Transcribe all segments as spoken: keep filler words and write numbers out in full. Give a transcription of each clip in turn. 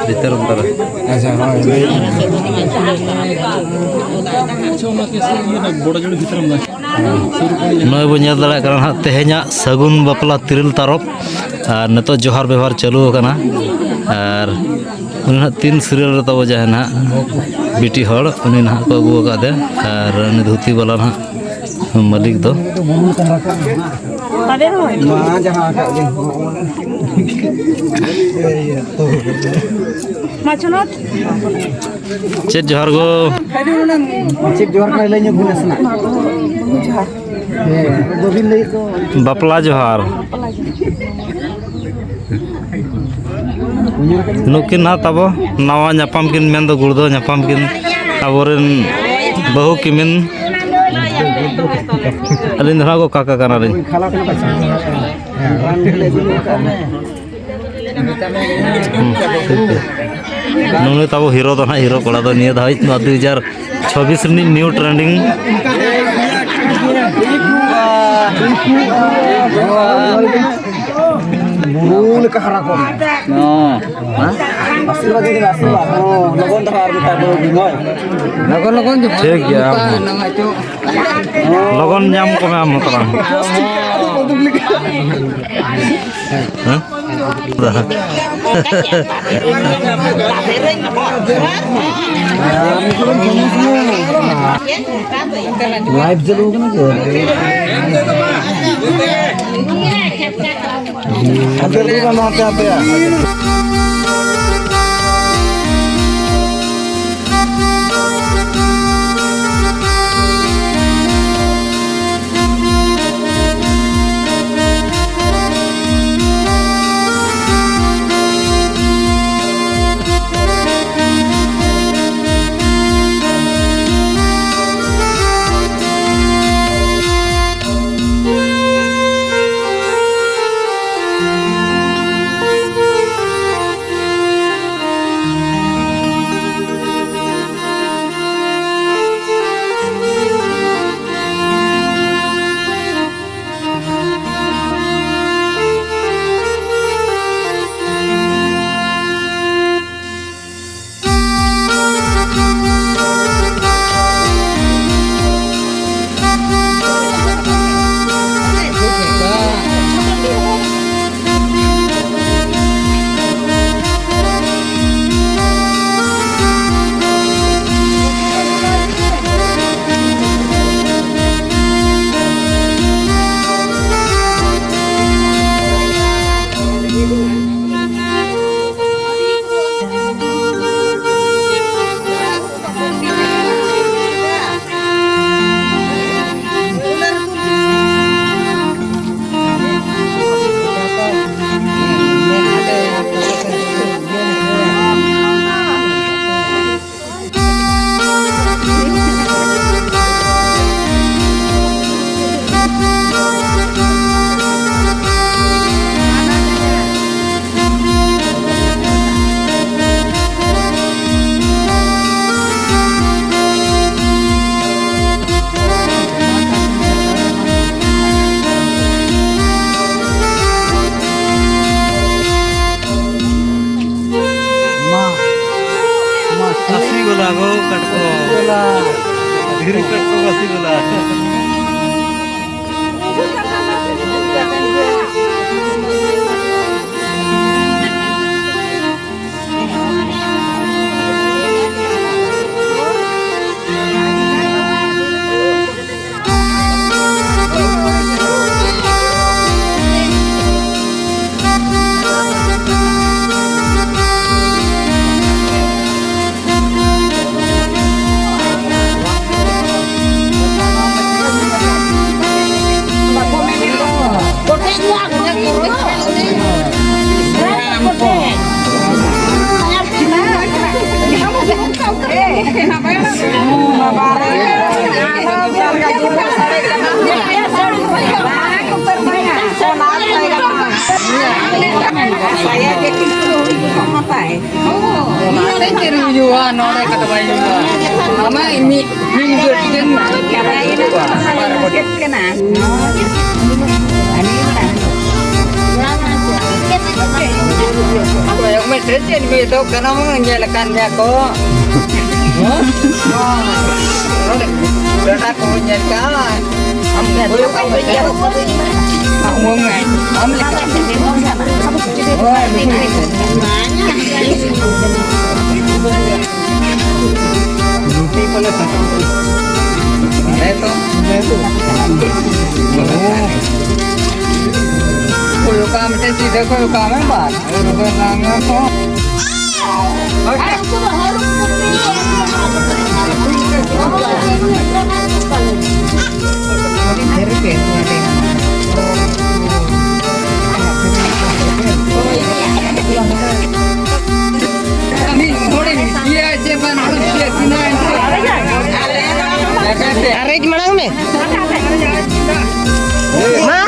ᱵᱷᱤᱛᱟᱹᱨ ᱚᱱᱛᱚᱨ ᱨᱮ᱾ ᱟᱪᱪᱷᱟ, ᱦᱳᱭ, ᱞᱟᱹᱭ ᱵᱤᱱ᱾ ᱟᱪᱪᱷᱟ, ᱚᱱᱟ ᱠᱮᱥ ᱨᱮ ᱤᱭᱟᱹ ᱵᱚᱲᱚ ᱡᱩᱲᱤ ᱵᱷᱤᱛᱨᱤ ᱨᱮ ᱢᱮᱱᱟᱜᱼᱟ᱾ ᱱᱚᱜᱼᱚᱭ ᱵᱚᱱ ᱧᱮᱞ ᱫᱟᱲᱮᱭᱟᱜ ᱠᱟᱱᱟ ᱱᱟᱦᱟᱜ, ᱛᱮᱦᱮᱧᱟᱜ ᱥᱟᱹᱜᱩᱱ ᱵᱟᱯᱞᱟ ᱛᱤᱨᱤᱞ ᱛᱟᱨᱚᱵ᱾ ᱟᱨ ᱱᱤᱛᱚᱜ ᱡᱚᱦᱟᱨ ᱵᱮᱵᱚᱦᱟᱨ ᱪᱟᱹᱞᱩ ᱟᱠᱟᱱᱟ᱾ ᱟᱨ ᱩᱱᱤ ᱱᱟᱦᱟᱜ ᱛᱤᱱ ᱥᱤᱨᱤᱭᱟᱞ ᱨᱮ ᱛᱟᱵᱚ ᱡᱟᱦᱟᱸᱭ ᱱᱟᱦᱟᱜ ᱵᱤᱴᱤ ᱦᱚᱲ, ᱩᱱᱤ ᱱᱟᱦᱟᱜ ᱠᱚ ᱟᱹᱜᱩ ᱟᱠᱟᱫᱮᱭᱟ᱾ ᱟᱨ ᱩᱱᱤ ᱫᱷᱩᱛᱤ ᱵᱟᱞᱟ ᱱᱟᱦᱟᱜ ᱢᱟᱹᱞᱤᱠ ᱫᱚ᱾ ᱢᱟ ᱡᱟᱦᱟᱸ ᱟᱠᱟᱫ ᱜᱮ᱾ ᱢᱟ ᱪᱚᱞᱚ᱾ ᱪᱮᱫ ᱡᱚᱦᱟᱨ ᱜᱚ? ᱪᱮᱫ ᱡᱚᱦᱟᱨ ᱠᱟᱱᱟ ᱞᱟᱹᱭ ᱧᱚᱜ ᱵᱤᱱ ᱱᱟᱥᱮᱱᱟᱜ᱾ ᱦᱮᱸ, ᱵᱟᱹᱵᱤᱱ ᱞᱟᱹᱭᱮᱫ ᱫᱚ᱾ ᱵᱟᱯᱞᱟ ᱡᱚᱦᱟᱨ᱾ ᱱᱩᱠᱤᱱ ᱱᱟᱦᱟᱜ ᱛᱟᱵᱚ ᱱᱟᱣᱟ ᱧᱟᱯᱟᱢ ᱠᱤᱱ, ᱢᱮᱱᱫᱚ ᱜᱩᱲᱫᱟᱹᱣ ᱧᱟᱯᱟᱢ ᱠᱤᱱ, ᱟᱵᱚᱨᱮᱱ ᱵᱟᱹᱦᱩ ᱠᱤᱢᱤᱱ᱾ ᱟᱹᱞᱤᱧ ᱫᱚ ᱱᱟᱦᱟᱜ ᱠᱚ ᱠᱟᱠᱟ ᱠᱟᱱᱟᱞᱤᱧ᱾ ᱦᱩᱸ, ᱴᱷᱤᱠ ᱜᱮᱭᱟ᱾ ᱱᱩᱭ ᱛᱟᱵᱚ ᱦᱤᱨᱳ ᱫᱚ ᱱᱟᱦᱟᱜ, ᱦᱤᱨᱳ ᱠᱚᱲᱟ ᱫᱚ ᱱᱤᱭᱟᱹ ᱫᱷᱟᱣᱤᱡ ᱱᱚᱣᱟ ᱫᱩ ᱦᱟᱡᱟᱨ ᱪᱷᱚᱵᱵᱤᱥ ᱨᱤᱱᱤᱡ new trending᱾ ᱵᱩᱨᱩ ᱞᱮᱠᱟ ᱦᱟᱨᱟ ᱠᱚᱜ ᱢᱮ᱾ ᱦᱚᱸ᱾ ᱟᱥᱤᱨᱵᱟᱫᱽ ᱡᱩᱫᱤ ᱟᱥᱤᱨᱵᱟᱫᱽ᱾ ᱦᱚᱸ, ᱞᱚᱜᱚᱱ ᱫᱷᱟᱨᱟ ᱟᱨ ᱢᱤᱫᱴᱟᱝ ᱵᱩᱨᱩ ᱵᱤᱱ ᱦᱚᱭ᱾ ᱞᱚᱜᱚᱱ, ᱞᱚᱜᱚᱱ ᱡᱚᱦᱟᱨ᱾ ᱴᱷᱤᱠ ᱜᱮᱭᱟ, ᱟᱢ ᱦᱚᱸ᱾ ᱞᱚᱜᱚᱱ ᱧᱟᱢ ᱠᱚᱢᱮ ᱟᱢ ᱦᱚᱸ ᱛᱟᱞᱟᱝ᱾ ᱦᱮᱸ? ᱞᱟᱭᱤᱵᱷ ᱪᱟᱹᱞᱩ ᱠᱟᱱᱟ ᱪᱮ? ᱦᱟᱯᱮ, ᱦᱟᱯᱮ, ᱦᱟᱯᱮ᱾ ᱞᱟᱜᱚ ᱠᱟᱴᱠᱚᱢ᱾ ᱫᱷᱤᱨᱤ ᱠᱟᱴᱠᱚᱢ ᱨᱟᱥᱮ ᱜᱚᱞᱟ᱾ ᱚᱱᱟᱛᱮ ᱪᱮᱫ ᱦᱩᱭᱩᱜᱼᱟ, ᱱᱚᱰᱮ ᱠᱟᱛᱮ ᱵᱟᱭ ᱦᱩᱭᱩᱜᱼᱟ᱾ ᱟᱢᱟᱜ ᱢᱤᱫ, ᱢᱤᱫ ᱧᱤᱫᱟᱹ ᱴᱷᱤᱠᱟᱹᱱ ᱢᱮ᱾ ᱪᱟᱵᱟᱭᱮᱱᱟ᱾ ᱪᱮᱫ ᱠᱟᱱᱟ? ᱠᱚᱭᱚᱜ ᱢᱮᱥᱮ, ᱪᱮᱫ ᱢᱮᱫᱚᱜ ᱠᱟᱱᱟ, ᱧᱮᱞ ᱟᱠᱟᱫ ᱢᱮᱭᱟ ᱠᱚ᱾ ᱱᱚᱰᱮ ᱰᱟᱴᱟ ᱠᱚ ᱧᱮᱞ ᱠᱟᱜᱼᱟ᱾ ᱟᱢ ᱠᱚᱭᱚᱜ ᱠᱟᱜ ᱢᱮᱥᱮ᱾ ᱟᱢ ᱞᱮᱠᱟ᱾ ᱦᱳᱭ, ᱞᱩᱛᱩᱨ ᱨᱮ᱾ ᱨᱩᱴᱤ ᱯᱟᱞᱮ ᱥᱟᱠᱟᱢ ᱨᱮ᱾ ᱦᱮᱸ ᱛᱚ᱾ ᱦᱮᱸ ᱛᱚ᱾ ᱠᱚᱭᱚᱜ ᱠᱟᱜ ᱢᱮ, ᱥᱤᱫᱷᱟᱹ ᱠᱚᱭᱚᱜ ᱠᱟᱜ ᱢᱮ, ᱵᱟᱥ᱾ ᱟᱨ ᱩᱱᱠᱩ ᱫᱚ ᱦᱚᱲ ᱠᱚ ᱯᱮ᱾ ᱟᱹᱰᱤ ᱰᱷᱮᱨ ᱜᱮ ᱱᱚᱰᱮ᱾ ᱢᱤᱫ ᱦᱚᱲᱮ ᱢᱤᱫᱤᱭᱟ ᱪᱮ ᱵᱟᱝ, ᱦᱚᱲ ᱪᱮ ᱥᱤᱱᱟ ᱮᱱᱛᱮ᱾ ᱟᱨᱮᱡ ᱢᱟᱲᱟᱝ ᱢᱮ᱾ ᱢᱟ᱾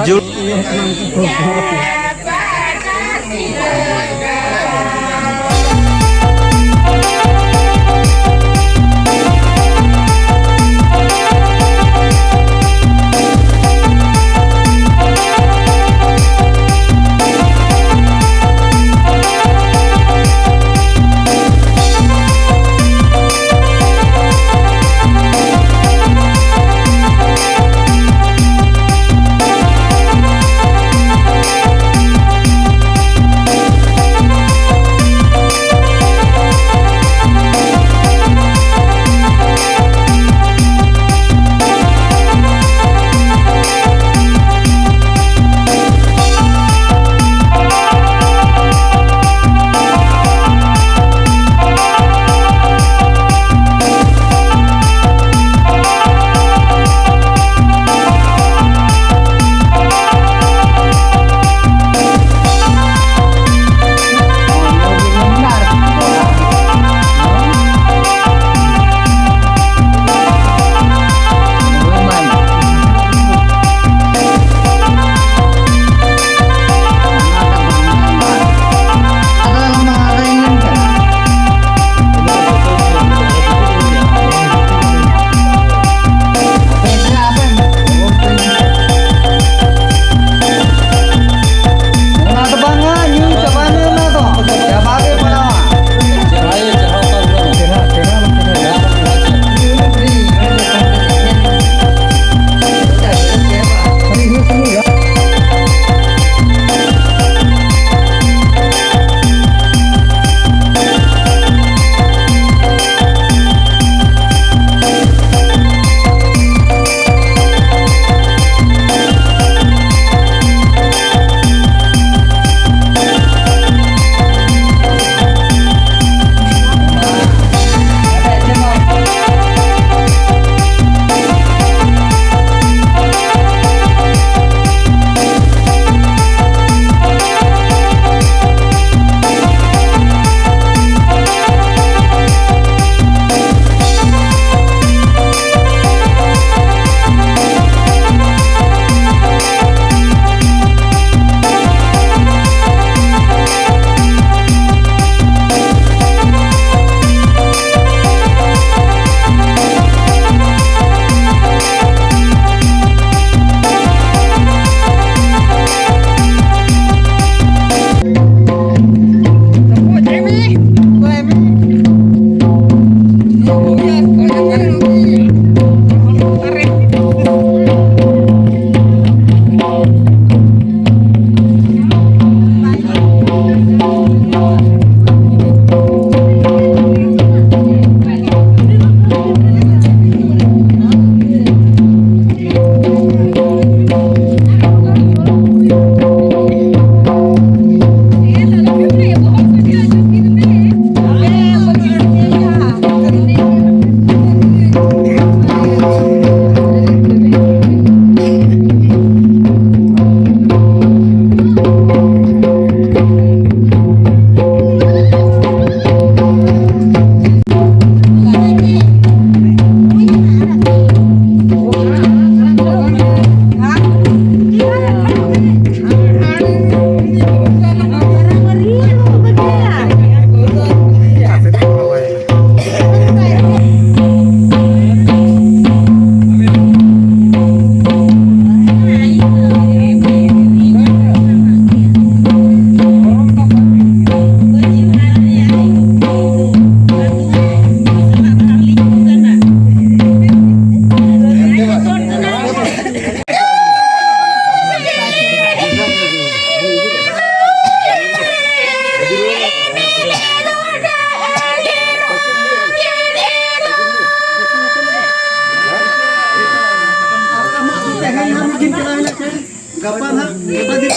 ᱡᱩ- ᱫᱤᱱ ᱪᱟᱞᱟᱣ ᱦᱩᱭ ᱞᱮᱱ ᱠᱷᱟᱱ, ᱜᱟᱯᱟ ᱱᱟᱦᱟᱜ, ᱜᱟᱯᱟ ᱫᱤᱱ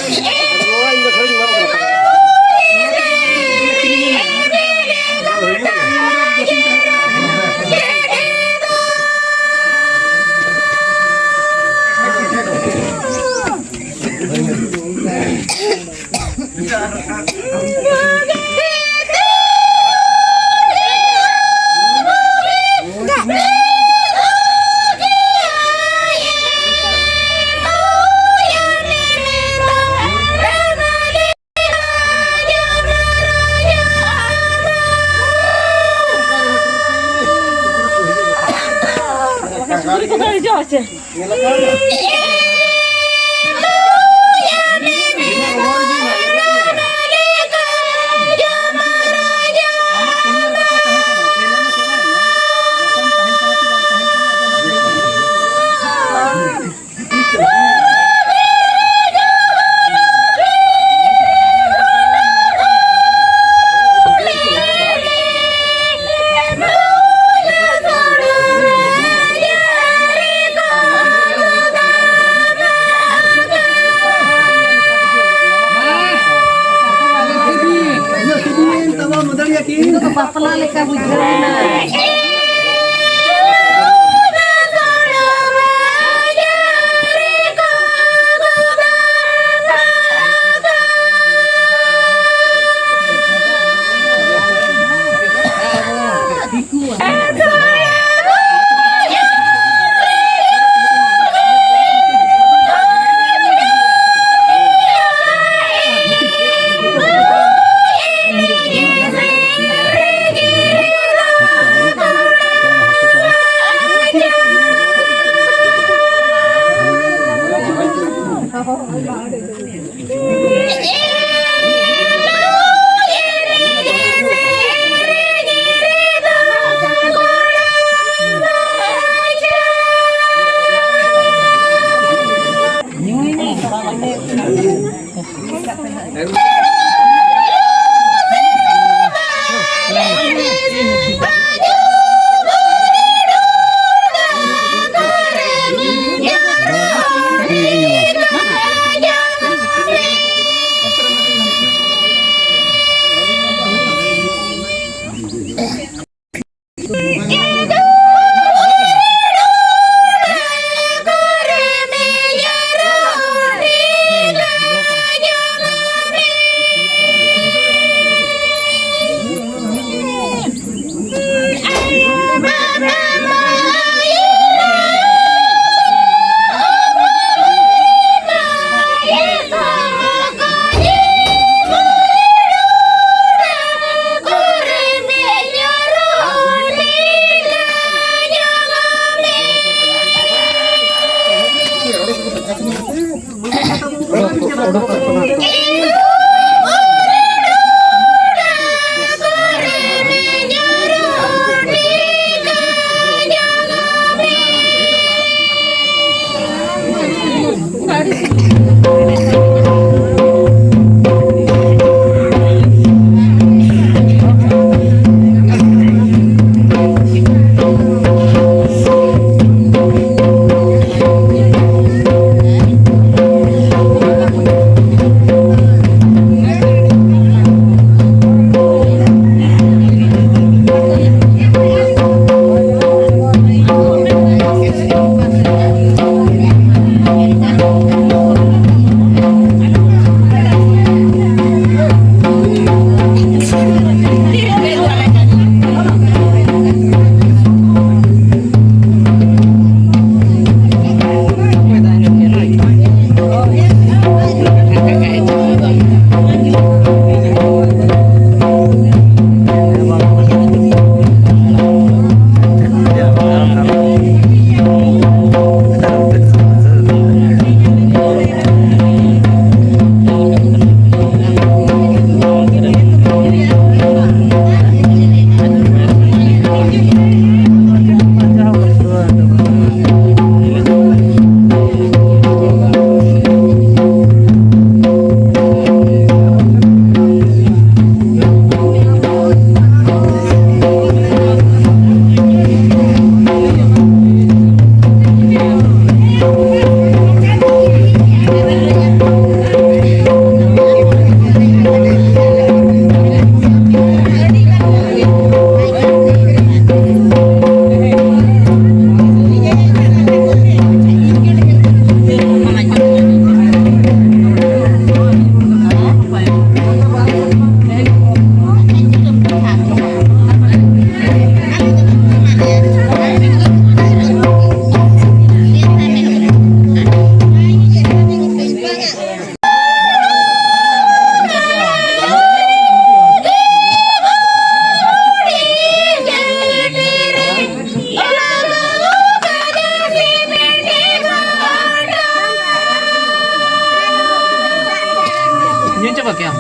क्या?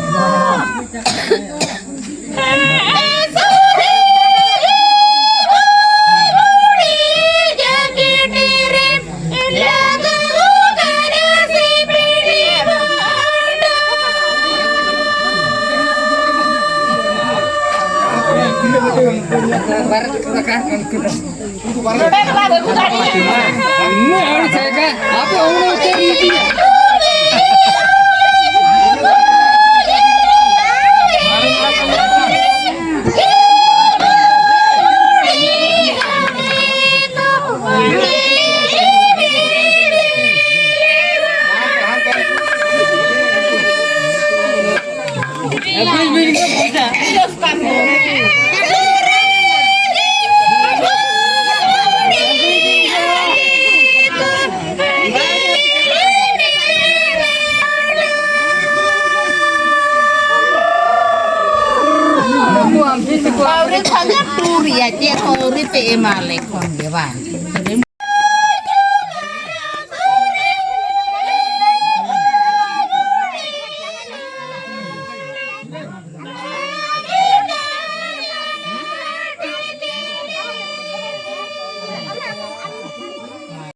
ᱟᱹᱣᱨᱤ ᱠᱷᱟᱱ ᱜᱮ ᱴᱩᱨ ᱨᱮᱭᱟᱜ ᱪᱮᱫ ᱦᱚᱸ ᱟᱹᱣᱨᱤ ᱯᱮ ᱮᱢᱟ ᱞᱮ ᱠᱷᱚᱱ ᱜᱮ ᱵᱟᱝ᱾ ᱠᱷᱟᱹᱞᱤᱢ